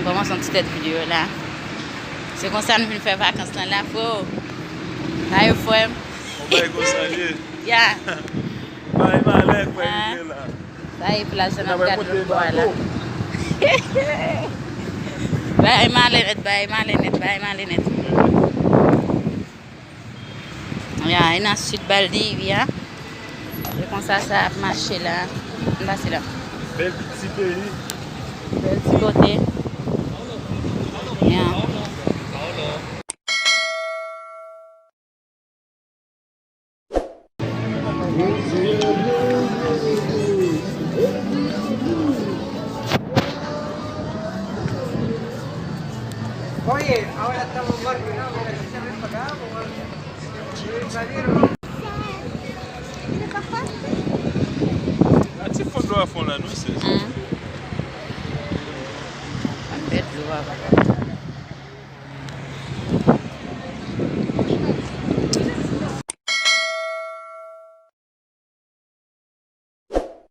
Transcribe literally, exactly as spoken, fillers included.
Kòmanse yon ti tèt videyo la. Se konsa nou vin fè vakans lan la, freo. Sa yo frè m. On bagay konsa l ye. Ya. Bay malè kwè Ah. Rive la. Sa e plaj sa n N ap ap gade monte lòt bò a la. bato. Bay malè nèt, bay malè nèt, bay malè nèt. Ya, e nan sid Baldivi a. E konsa sa ap mache la. Ann pase la. Bèl ti peyi. Bèl ti kote. Ya. Oye, ahora estamos más que nada, porque se cierra el pagado, salieron. A ti fon dlo a fon la non se. Hum. An bèt dlo a papa.